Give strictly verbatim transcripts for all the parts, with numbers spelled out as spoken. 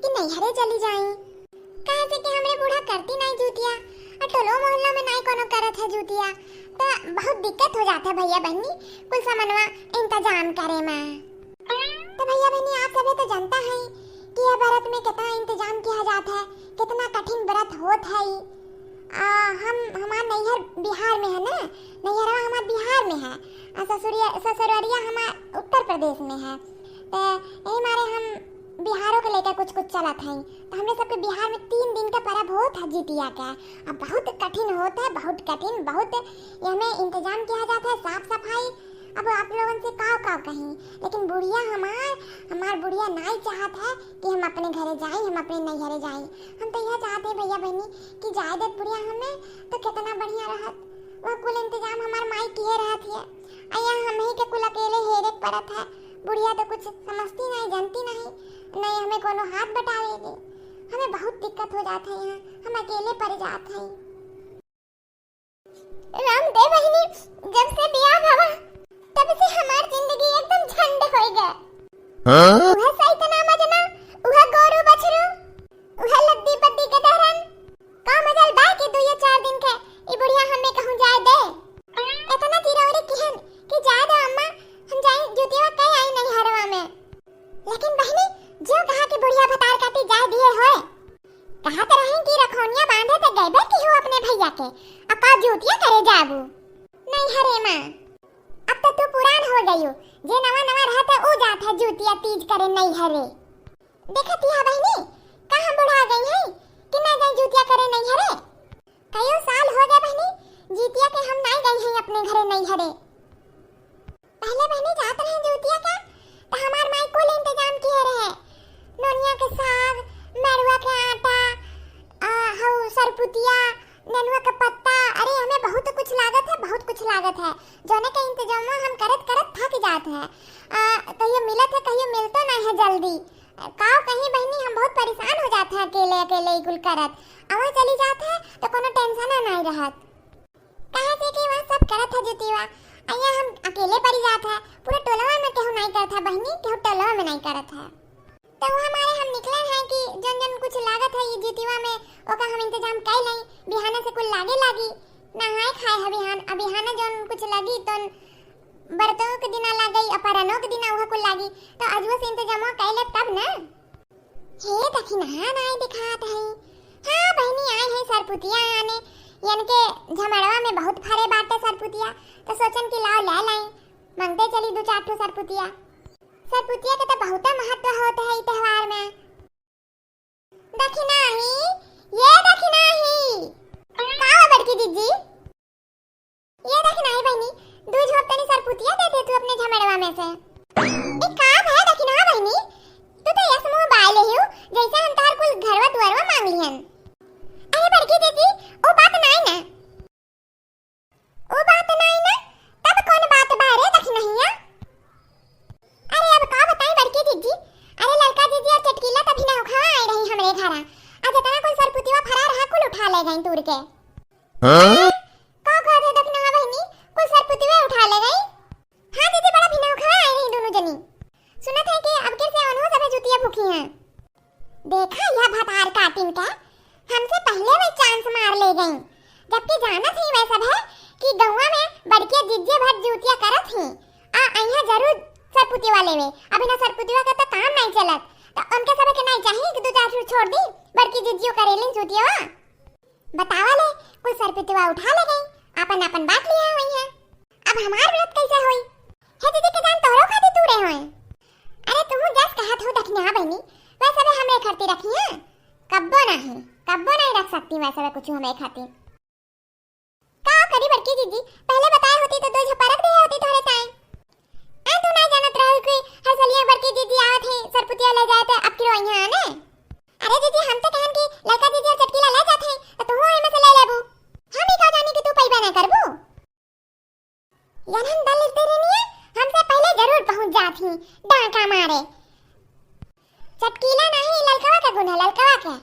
कि नैहरे चली जाई। काहे से कि हमरे बूढ़ा करती नाई जूतिया, और टोलो मोहल्ला में नाई कोनो करत है जूतिया, तो बहुत दिक्कत हो जात है भैया बहिनी, कुल समनवा इंतजाम करे में। तो भैया बहिनी, आप सभे तो जानता है कि यह व्रत में कितना इंतजाम किया जात है, कितना कठिन व्रत होत है। आ, हम, हमार नैहर बिहार में है ना, नैहरवा हमार बिहार में है, आ ससुरिया, ससुररिया हमार उत्तर प्रदेश में है। तो यही मारे हम बिहारों के लेकर कुछ कुछ चलत हई। तो हमरे सबके बिहार में तीन दिन का परब होत है जितिया का। अब बहुत कठिन होत है, बहुत कठिन, बहुत एहमे इंतजाम किया जात है, साफ सफाई। अब आप लोगन से काव काव कहीं, लेकिन बुढ़िया हमार, हमार बुढ़िया नाई चाहत है कि हम अपने घरे जाई, हम अपने नैहरे जाई। हम तो यह चाहत है भैया बहिनी कि जाए देत बुढ़िया हमें, तो कितना बढ़िया रहत। वह कुल इंतजाम हमार माई किए रहत है, आ यहाँ हम ही के कुल अकेले हेरे के पड़त है। बुढ़िया तो कुछ समझती नहीं, जानती नहीं, नहीं हमें कोनो हाथ बटावेगी। हमें बहुत दिक्कत हो जात है यहाँ, हम अकेले पड़ जात हैं। राम दे बहिनी, जब से बियाह भवा, तब से हमार जिंदगी एकदम झंड होई गए। हाँ? उहे सैतना मजना, उहे गोरू बछरू, उहे लद्दी पद्दी के दहरन। का मजल बा कि दुइये चार दिन के ई बुढ़िया हमें कहूँ जाए दे? इतना चिरौरी किहन कि जाए दो अम्मा, हम जाई जुतिया कह आई नैहरवा में। लेकिन बहिनी, जो कहा कि बुढ़िया भतार काटी जाए दिए होए। कहत रही कि रखौनिया बांधे ते गइबे किहू अपने भैया के, आ का जूतिया करे जाबू? नैहरे माँ, अब तो तू पुरान हो गयू, जे नवा नवा रहत है ऊ जात है जूतिया तीज करे नैहरे। देखत हिया बहिनी, का हम बुढ़ा गई हैं कि ना जाई जूतिया करे नैहरे? कईयो साल हो गए बहिनी, जितिया के हम नाई गई हैं अपने घरे नैहरे। पहले बहिनी जात रहे जितिया का, त हमार माई कुल इंतजाम किए रहे। नोनिया के साग, मड़ुआ के आटा, आ, हऊ सरपुतिया, नेनुआ के पत्ता, अरे हमें बहुत कुछ लागत है, बहुत कुछ लागत है। जौने के इंतजाम हम करत करत थक जात है। आ, कहियो मिलत है, कहियो मिलतो नहीं है जल्दी। का कहीं बहिनी, हम बहुत परेशान हो जात है अकेले अकेले ई कुल करत। अवा चली जात है तो कोनो टेंशन नहीं रहत। काहे से कि वह सब करत है जुतिवा, अइया हम अकेले पड़ी जात है, पूरा टोलवा में केहू नहीं करत है बहिनी, केहू टोलवा में नहीं करत है। तो वह हमारे हम निकले हैं कि जौन जौन कुछ लागत है ये जुतिवा में, ओका हम इंतजाम कर लें, बिहाना से कुल लागे लागी, नहाए खाए है बिहान, अब बिहाना जौन कुछ लगी तो बरतों के दिना लाग गई, अपरनों के दिना वह कुल लागी, तो अजुआ से इंतजाम कर ले तब ना। हे दखिनहा नाई दिखात है। हाँ बहिनी, आए हैं सरपुतिया आने, यन के झमड़वा में बहुत फरे बाटे सरपुतिया, तो सोचन कि लाओ ले लाई, मंगते चली दू चार ठो सरपुतिया। सरपुतिया के तो बहुते महत्व होत है ई त्योहार में। दखिनाही, ये दखिनाही। का हो बड़की जीजी? ये दखिनाही बहिनी, दू झोंप तनी सरपुतिया दे दे तू अपने झमड़वा में से। एक काम है दखिनाहा बहिनी, तू तो यस मुँह बाय लेहियो, जैसे हम तोहर कुल घरवा दुआरवा मांग लिहन। अरे बड़की जीजी, ओ बात नाई ना। ओ बात नाई ना, तब कौन बात बा रे दखिनहिया? अरे अब का बताई बड़की जीजी, अरे ललका जीजी और चटकीला तभी ना उखा आए रही हमरे घरा। आ जितना कुल सरपुतिवा फरा रहा कुल उठा ले गई तूर के। हाँ? का कहत है दखिनहा बहिनी, कुल सरपुतिवे उठा ले गई? हाँ दीदी, बड़ा भिनौखवा आई रही दोनों जनी। सुनत है कि अब के से ओनहो सभे जुतिया भूखी हैं। देखा यह भतार काटिन के, हमसे पहले वे चांस मार ले गई, जबकि जानत ही वे सभे कि गौवा में बड़किया जिज्जे भर जुतिया करत ही, आ अइहा जरूर सरपुतिवा लेवे। अभी ना सरपुतिवा का तो काम नहीं चलत, तो उनके सभे के नहीं चाहिए कि दू चार ठो छोड़ दी, बड़की जिज्जियो करेली जुतिया। बतावा ले, कुल सरपुतिवा उठा ले गई, आपन आपन बांट लिया हुई है। अब हमार व्रत कैसे होई? हे दीदी के जान तोहरो खातिर तूरे होए। अरे तू जस कहत हो दखिनहा बहिनी, वैसे भी हमरे खातिर रखी है। कब्बो नहीं, कब्बो नहीं रख सकती वैसे भी कुछ हमरे खातिर। का करी बड़की दीदी, पहले बताए होती तो दो झपा रख दे होती तोहरे ताए। आ तू ना जानत रहल कि हर सलिया बड़की दीदी आवत है, सरपुतिया ले जाए थे, अब किरो यहाँ आने। अरे दीदी, हम तो कहन कि लड़का दीदी और चटकीला ले जात है, तो तू एमे से ले लेबू। हम ही का जानी कि तू पैबे ना करबू। यनहन दल तेरे निये हमसे पहले जरूर पहुंच जात ही, डांका मारे। चटकीला नहीं, ललकवा के गुण है, ललकवा के।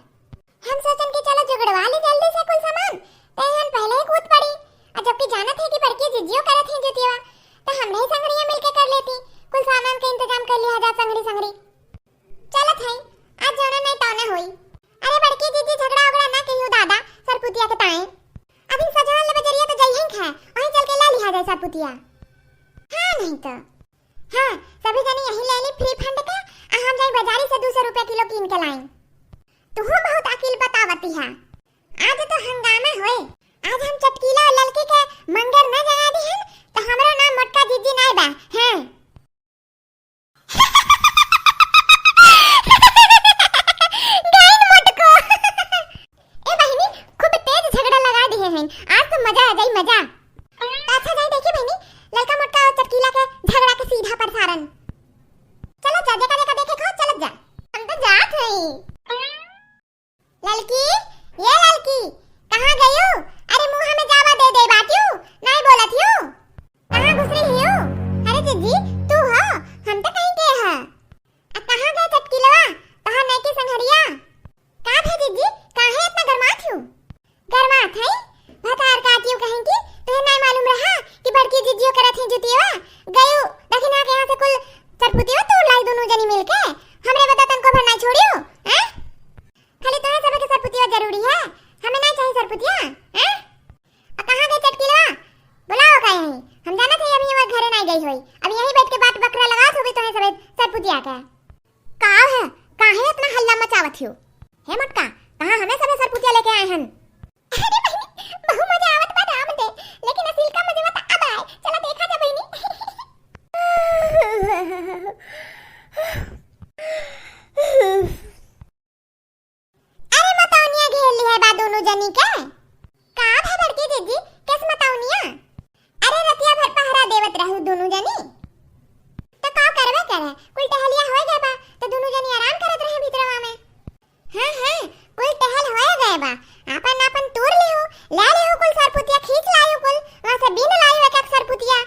हम सोचन कि चलो जुगड़वा ली जल्दी से कुल सामान, ते हम पहले ही कूद पड़ी। आ जबकि जानत है कि बड़की जिज्जियो करत है जुतिया, तो हमने ही संगड़िया मिलके कर लेती, कुल सामान के इंतजाम कर लिया जा संगड़ी संगड़ी। चलत है, आज जाना नहीं तो या। हाँ, नहीं तो। हाँ, सभी जनी यही ले ली free fund के, आ हम जाई बाजारी से दू सौ रुपया किलो कीन के लाई। तुहू बहुत अकील बतावती है। आज तो हंगामा होए। आज हम चटकीला और ललकी के मंगर न जगा दी हन, तो हमरो नाम मोटका जिज्जी नाय बा। हैं? गइन मोटको। ए बहिनी, खूब तेज झगड़ा लगा दिहे हैं। आज तो मजा आ जाई, मजा। तो अच्छा जाई देखी बहिनी, ललका मोटका और चटकीला के झगड़ा के सीधा प्रसारण। चलो जा, जेका जेका देखे खाओ, चलत जा। हम तो जात हई। ललकी, ये ललकी, कहाँ गयू? अरे मुँह में जावा दे दे बाटियो, नाई बोलत हियो। कहाँ घुसरी हियो? अरे जिज्जी, तू हो? हम तो कहीं के ह। आ कहाँ गए चटकीलवा, तोहार नयकी संघरिया? का भे जिज्जी, काहे इतना गरमात हियो? गरमात है? भतार काटियो कहीं की, तुहे नाई मालूम रहा कि बड़की जिज्जियो करत ही जुतियवा? गयू दखिना के यहाँ से कुल सरपुतियो तोड़ लाई दोनों जनी मिलके। हमरे बता तनको भर नाई छोड़ियो, हैं? खाली तोहे सभे के सरपुतिया जरूरी है, हमें नाई चाही सरपुतिया, हैं? आ कहाँ गई चटकीलवा? बुलाओ का यहीं? हम जानत है अभी वो घरे नाई गई होई। अब यहीं बैठ के बात बकरा लगात होबे तोहे सभे सरपुतिया के। का है? काहे इतना हल्ला मचावत हो? हे मोटका, कहाँ हमें सभे सरपुतिया लेके आए हन? अरे बहिनी, बहु मजा आवत बा राम दे, लेकिन असील का मजवा त अब आए। चला देखा जा बहिनी। अरे मतौनिया घेर लिहे बा दोनों जनी के। का भा बड़की जिज्जी, केस मतौनिया? अरे रतिया भर पहरा देवत रहू दोनों जनी। तो का करबे करे, कुल टहलिया होए गए बा, तो दोनों जनी आराम करत रहे भीतरवा में। हाँ, हाँ, कुल टहल होए गए बा, आपन आपन तूर लिहू, ले लिहू कुल सरपुतिया, खींच लायू कुल, वहाँ से बीन लायू एक एक सरपुतिया।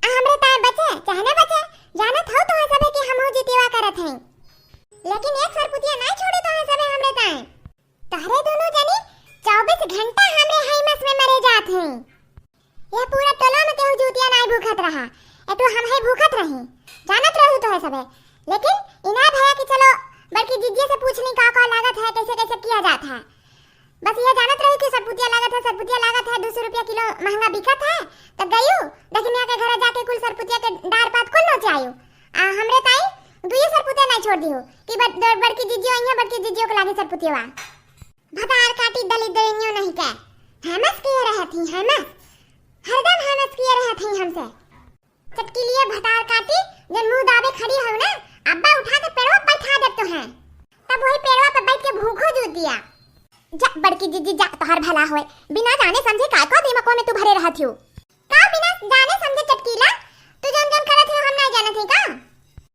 आ हमरे ताए बचे, चाहे ना बचे, जानत हो तोहे सभे कि हमहू जितिवा करत हई। लेकिन एक सरपुतिया नाई छोड़ी तोहे सभे हमरे ताए। तोहरे दोनों जनी चउबीस घंटा हमरे हैमस में मरे जात हई। यह पूरा टोला में केहू जूतिया नाई भूखत रहा, ए तो हम ही भूखत रही। जानत रहू तोहे सभे, लेकिन इना भया कि चलो बड़की जिज्जी से पूछ ली का का लागत है, कैसे कैसे किया जात है। बस ये जानत रही कि सरपुतिया लागत है, सरपुतिया लागत है, दो सौ रुपया किलो महंगा बिकत है, तो गयू दखिनिया के घर जाके कुल सरपुतिया के डार पात कुल नोच आयू। आ हमरे ताई दुइये सरपुतिया नाई छोड़ दिहू कि बड़-, बड़-, बड़की जिज्जियो अइहें, बड़की जिज्जियो के लागे सरपुतिया। भतार काटी दलिद्रिनियो नहीं के, हैमस किए रहत ही, हैमस, हरदम हैमस किए रहत ही हमसे। चटकीलिया भतार काटी, जन मुँह दाबे खड़ी हऊ ना, अब्बा उठा के पेड़वा पे बैठा देब तोहे। तब वही पेड़वा पे बैठ के भूखो जूतिया। जा बड़की जिज्जी जा, तोहार भला होए। बिना जाने समझे काय को दिमागवा में तू भरे रहत हियो। का बिना जाने समझे चटकीला? तू जौन जौन करत हियो हम नाई जानत ही का?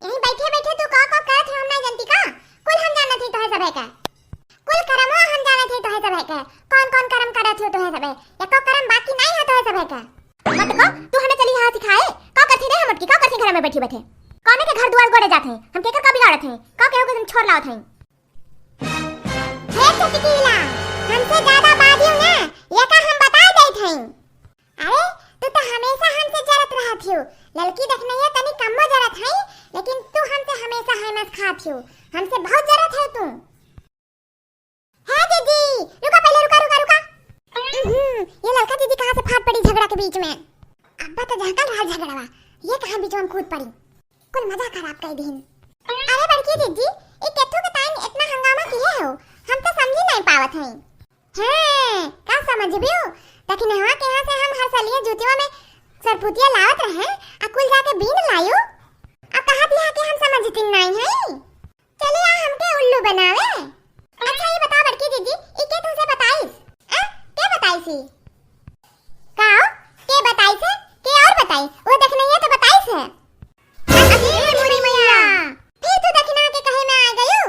यहीं बैठे बैठे तू का का करत हियो हम नाई जानती का? कुल हम जानत ही तोहे सभे का। कुल करमवा हम जानत ही तोहे सभे के, कौन कौन करम करत हो तोहे सभे, एको करम बाकी नाई है तोहे सभे के। मत को, तू हमें चली यहाँ सिखाए, का करती रे हम मोटकी, का करती घर में बैठी बैठे? कौने के घर दुआर गोड़े जात हैं, हम केकर का बिगाड़त हैं, का केहू के हम छोर लावत हैं? हे चुटकीला, हमसे ज्यादा बाजियो ना, ये का हम बता देत हैं। अरे, तू तो हमेशा हमसे जरत रहत हो, ललकी देखनैया तनी कम्मो जरत है, लेकिन तू हमसे हमेशा हैमस खात हो, हमसे बहुत जरत है तू। हे दीदी, रुका पहले, रुका, रुका, रुका। उहुं, ये ललका दीदी कहाँ से फाट पड़ी झगड़ा के बीच में? अब्बा तो झकल रहा झगड़वा, ये कहाँ बीच में कूद पड़ी? कुल मजा खराब कर दीन। अरे बड़की दीदी, ये केथू के ताईं इतना हंगामा किए हो? हम तो समझी नहीं पावत हई। हैं, का समझबियो? दखिनवा के यहाँ से हम हर सलिया जुतिया में सरपुतिया लावत रहे, आ कुल जाके बीन लायो। आ कहा दिया कि हम समझती नहीं हई। चली आ हमके उल्लू बनावे। अच्छा, ये बता बड़की दीदी, ई के तुमसे बताइस? आ? के बताइस ई? का हो? के बताइस है? के और बताई? वो दखनैया तो बताइस है। अरे मोरी मैया, फिर तू दखिना के कहे में आ गयू?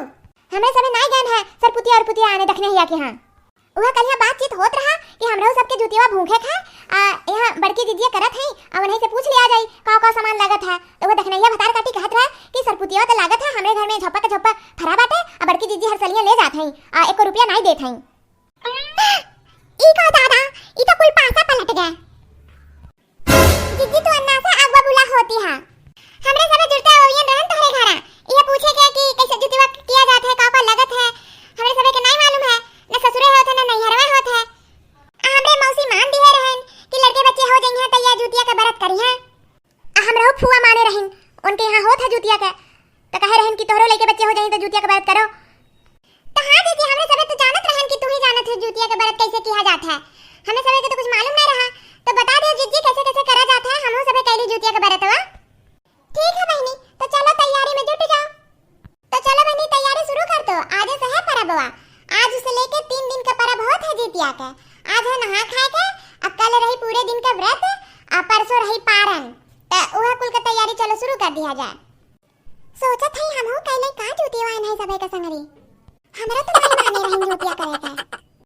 हमरे सभे नाई गए हैं सरपुतिया और पुतिया आने दखनैया के यहाँ। उहे कलिया बातचीत होत रहा कि हमरो सबके जुतिया भूखे खाए, आ यहाँ बड़की जिज्जिया करत है, आ उन्हीं से पूछ लिया जाई का का सामान लागत है। तो वो दखनैया भतार काटी कहत रहा कि सरपुतिया तो लागत है, हमरे घर में झोपा के झोपा फरा बाटे, आ बड़की जिज्जी हर सलिया ले जात है, आ एको रुपया नाई देत है। ई का दादा, ई तो कुल पासा पलट गए। जिज्जी तू अन्ना से आगवा बुला होती है। हमरे सबे जुड़ते ओवियन रहन तोहरे घरा। ये पूछे के कि कैसे जुतिया किया जात है, का का लगत है। हमरे सबे के नहीं मालूम है, न ससुरे होत है, न नैहरवे होत है। आ हमरे मौसी मान दिए रहन कि लड़के बच्चे हो जाइए उनके यहाँ होत है जूतिया के, तो कहे रहन कि तोहरो लइके बच्चे हो जाई तो जूतिया के बरत करो। तो हाँ जीजी, हमरे सबे तो जानत रहन कि तू ही जानत है जूतिया के बरत कैसे किहा जात है। हमें सबे के तो कुछ मालूम नहीं रहा, तो बता दे जीजी कैसे कैसे करा जात है, हमहू सबे कैली जूतिया के बरतवा। ठीक है बहनी, तो चलो तैयारी में जुट जाओ। तो चलो बहनी, तैयारी शुरू कर दो, आज से है परबवा। आज से लेके तीन दिन का परब होत है जीतिया के। आज है नहा खाए के, आ कल रही पूरे दिन का व्रत, आ परसों रही पारन। तो वह कुल का तैयारी चलो शुरू कर दिया जाए। सोचत है हमहू कैले का जूतिया है सबे के संगरी। हमरा तो नहीं माने रही जूतिया करे के।